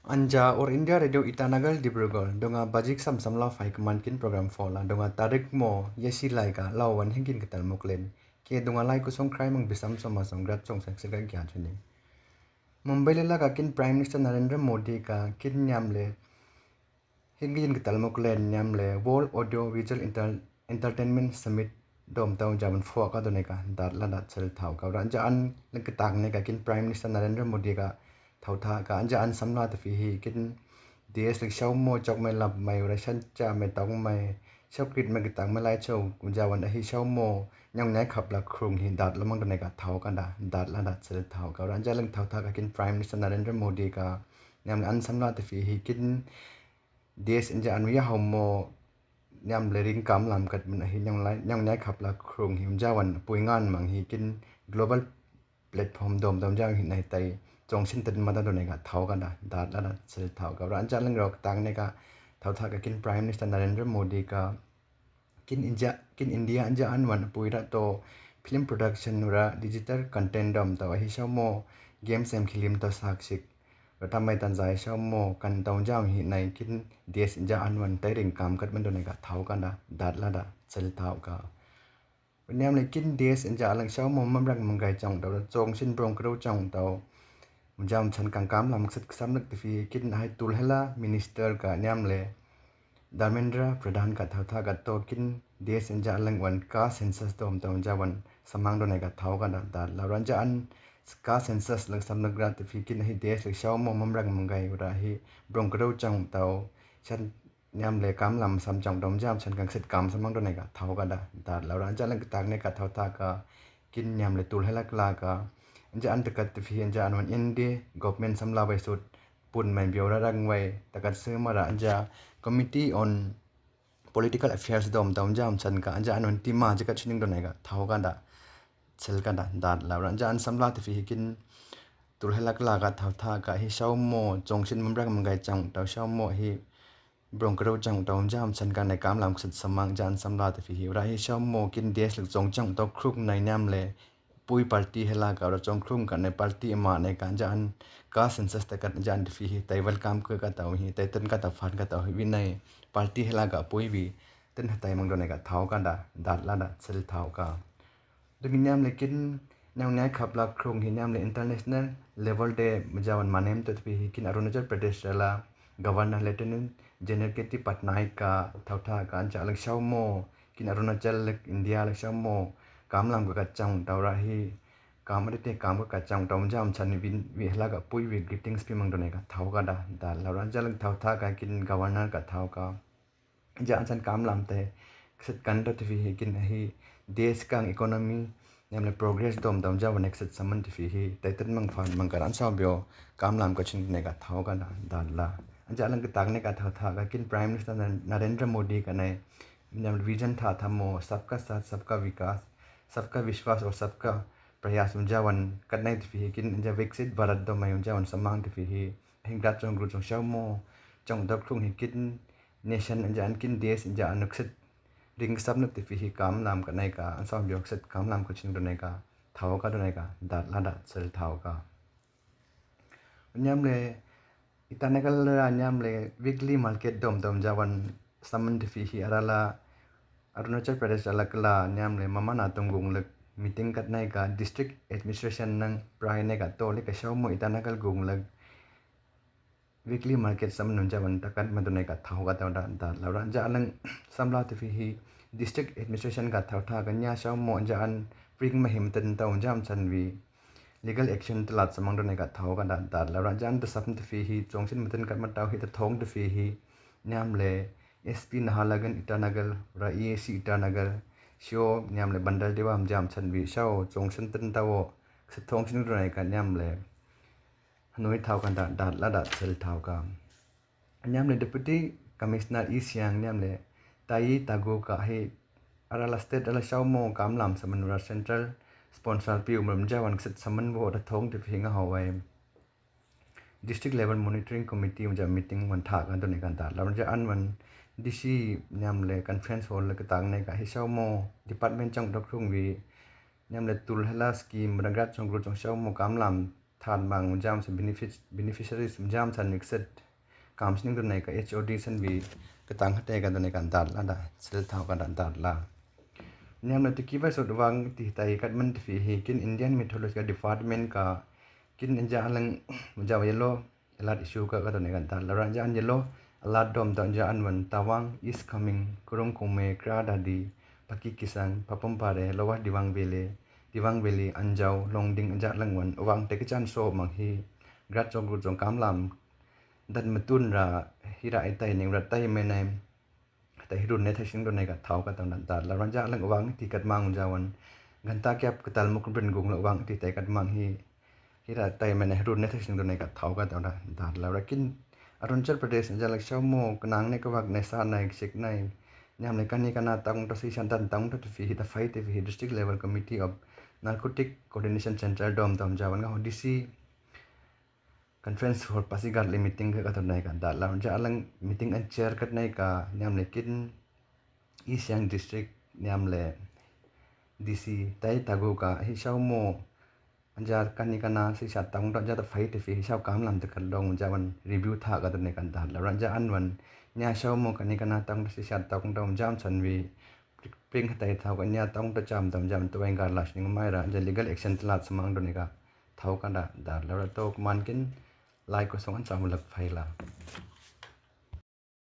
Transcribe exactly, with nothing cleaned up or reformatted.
Anja or India Radio Itanagar Dibrugarh, donga bajik sam samla fai kman kin program fola, donga tarik mo yasi lai ka lau wan hingin ketal muklen. Ke donga lai kusong krai mang bisam soma song grat song sang sirga gyan chuni. Mumbai le la ka kin Prime Minister Narendra Modi ka kin nyam le hingin ketal muklen nyam le World Audio Visual Inter- Entertainment Summit dom tau jaman fo ka done ka dat la dat sel thau ka. Ra anja an leng ketak ne ka kin Prime Minister Narendra Modi ka thau tha ka anja an samla te fi hi kin dies leng shau mo chok mai lap mai ra shan cha mai tong mai shau krit mai ketak mai lai chau jaman ahi shau mo nyong nai khap la krung hi dat la mang done ka thau ka da dat la dat sel thau ka. Ra anja leng thau tha ka kin Prime Minister Narendra Modi ka nyam le an samla te fi hi kin dies anja an ya hau mo nyam le ring kam lam kat min ahi nyong lai nyong nai khap la krung hi jaman pui ngan mang hi kin global platform dom dom jang hi nai tai chong sin ten mata done ka thau ka da dat la dat sel thau ka. Ra anja leng rok tang ne ka thau tha ka kin Prime Minister Narendra Modi ka kin India kin India anja an wan pui ra to film production ra digital content dom tau ahi shau mo game sem khilim to sak sik ra tamai tan zai shau mo kan tau jang hi nai kin dies anja an wan tai ring kam kat man done ka thau ka da dat la da sel thau ka. Nyam le kin dies anja lang shau mo mam rang mangkai chong tau ra chong sin brong kru chong tau jam chan kang kam lam kset sam lek te fi kin hai tul hela minister ka nyam le Dharmendra Pradhan ka thau tha ka to kin dies anja lang wan ka census dom tau ja wan samang done ka thau ka da dat la ra anja an ka census lang sam lek ra te fi kin ahi dies lang shau mo mam rang mangkai ra hi brong kru chong tau chan nyam le kam lam sam chong dom jam chan kang set kam samang done ka thau ka da dat la ra anja leng ketak ne ka thau tha ka kin nyam le tul hela kla ka anja an te ka te fi anja an wan India government samla bai sut pun mai bio ra rang wai ta kat sema ra anja Committee on Political Affairs dom tau jam chan ka anja an wan tima ja ka chining done ka thau ka da sel ka da dat la ra anja an samla te fi hi kin tul hela kla ka thau tha ka hi shau mo chong sin mam rang mangkai chong tau shau mo hi brong kru chong tau jam chan ka nai kam lam kset samang anja an samla te fi hi ra hi shau mo kin dies lek chong chong tau krung nai nyam le pui party hela ka ra chong krung ka nai party ma nai ka anja an ka census ta ka anja an te fi hi tai wel kam ke ka tau hi tai ten ka tau fan ka tau hi wi nai party hela ka pui wi ten ha tai mang done ka thau ka da dat la da sel thau ka. Dong nyam le kin nyang nai khap la krung hi nyam le international level de majawan manem to te fi hi kin Arunachal Pradesh la Governor Lieutenant General K T Patnaik ka thau tha ka anja lang shau mo kin Arunachal lek India lek shau mo kam lam ka ka chong tau ra hi kam ri te kam ka ka chong tau jam chan wi wi hela ka pui wi greetings pi mang done ka thau ka da dat la ra anja lang thau tha ka kin governor ka thau ka anja an chan kam lam te kset kan to te fi hi kin ahi dies kang economy nyam le progress dom dom ja wan kset saman te fi hi tai ten mang fan mang ka ran sau bio kam lam ka chin ne ka thau ka da dat la anja lang ketak ne ka thau tha ka kin Prime Minister Narendra Modi ka nai nyam le vision tha tha mo sabka saath sabka vikas sabka vishwas or sabka prayas un ja wan kat nai te fi hi kin anja Viksit Bharat dom mai un ja wan samang te fi hi hing dat chong gru chong shau mo chong dok krung hi kin nation anja an kin dies anja an nuk set ring sap nuk te fi hi kam lam ka nai ka an sau bio set kam lam ka chin done ka thau ka done ka dat la dat sel thau ka. Nyam le Itanagar ra nyam le weekly market dom dom ja wan saman te fi hi ara la Arunachal Pradesh ala kla nyam le mamana tung gung lek meeting kat nai ka district administration nang prai ne ka to le ka shau mo Itanagar gung lek weekly market sam nun ja wan takat ma done ka thau ka tau da da la ra ja lang samla te fi hi district administration ka thau tha ka nya shau mo ja an pring ma him ten tau jam chan wi legal action talat samang done ka thau ka da da la ra ja an ta sap te fi hi chong sin ma ten kat ma tau hi ta thong te fi hi nyam le S P Naharlagun Itanagar ra E A C Itanagar shio nyam le bandal diwa jam chan wi shau chong sin ten tau sa thong sin done ka nyam le hanui thau ka da da la da sel thau ka. Nyam le Deputy Commissioner East Siang nyam le Tayi Tagu ka hi ara la state ala shau mo kam lam sa manura central sponsor piu mrum ja wan kset saman bo da thong te fi nga hau wai District Level Monitoring Committee un ja meeting wan tha ka done ka da la ja an wan D C nyam le conference hall le ka tang ne ka hi shau mo department chang dok rung wi nyam le tul hela scheme rang rat chong gru chong shau mo kam lam than mang mjam sa benefit, beneficiaries mjam sa nikset kam sning done ka H O D san bi katang hatei ka done ka datla da sel thao ka da datla. Niam na tiki vai sot vang ti tai kat man ti fi hi kin Indian Meteorological Department ka kin ja lang mjam yellow alert issue ka ka done ka datla ra ja yellow alert dom da ja an wan Tawang, East Kameng, Kurung Kumey, Kra Daadi, Pakke Kessang, Papum Pare, Lower Dibang Valley, Dibang Valley, Anjaw, Longding ja lang wan vang te ka chan so mang hi grat jong gru jong kam lam dat matun ra hi ra ai tai ning ra tai me nai tai hi run ne thai sing done ka thao ka tang dan datla ra ja lang vang ti kat mang ja wan ganta kiap ka tal muk rin gung la vang ti tai kat mang hi hi ra tai me nai hi run ne thai sing done ka thao ka tang dan datla ra kin Arunachal Pradesh ja lak shau mo kanang ne ka vak ne sa nai sik nai niam ne kani kana tang to si shan dan tang to ti fi hi ta fai ti fi hi District Level Committee of Narcotic Coordination Center dom dom ja wan nga ho D C Conference Hall Pasighat le meeting ka ka to nai ka datla ja lang meeting an chair kat nai ka niam le kin East Siang District niam le D C tai tagu ka hi shau mo ja kani kana si sha tang to ja ta fai ti fi hi shau kam lam te ka dong ja wan review tha ka to nai ka datla ja an wan nia shau mo kani kana tang to si sha tang to jam san vi pring tai thao ka nia tang to cham dom ja wan tu wen ka lash ning mai ra ja legal action tla sa mang done ka thao ka da datla ra to man kin lai ko song an sa mu lak fai la.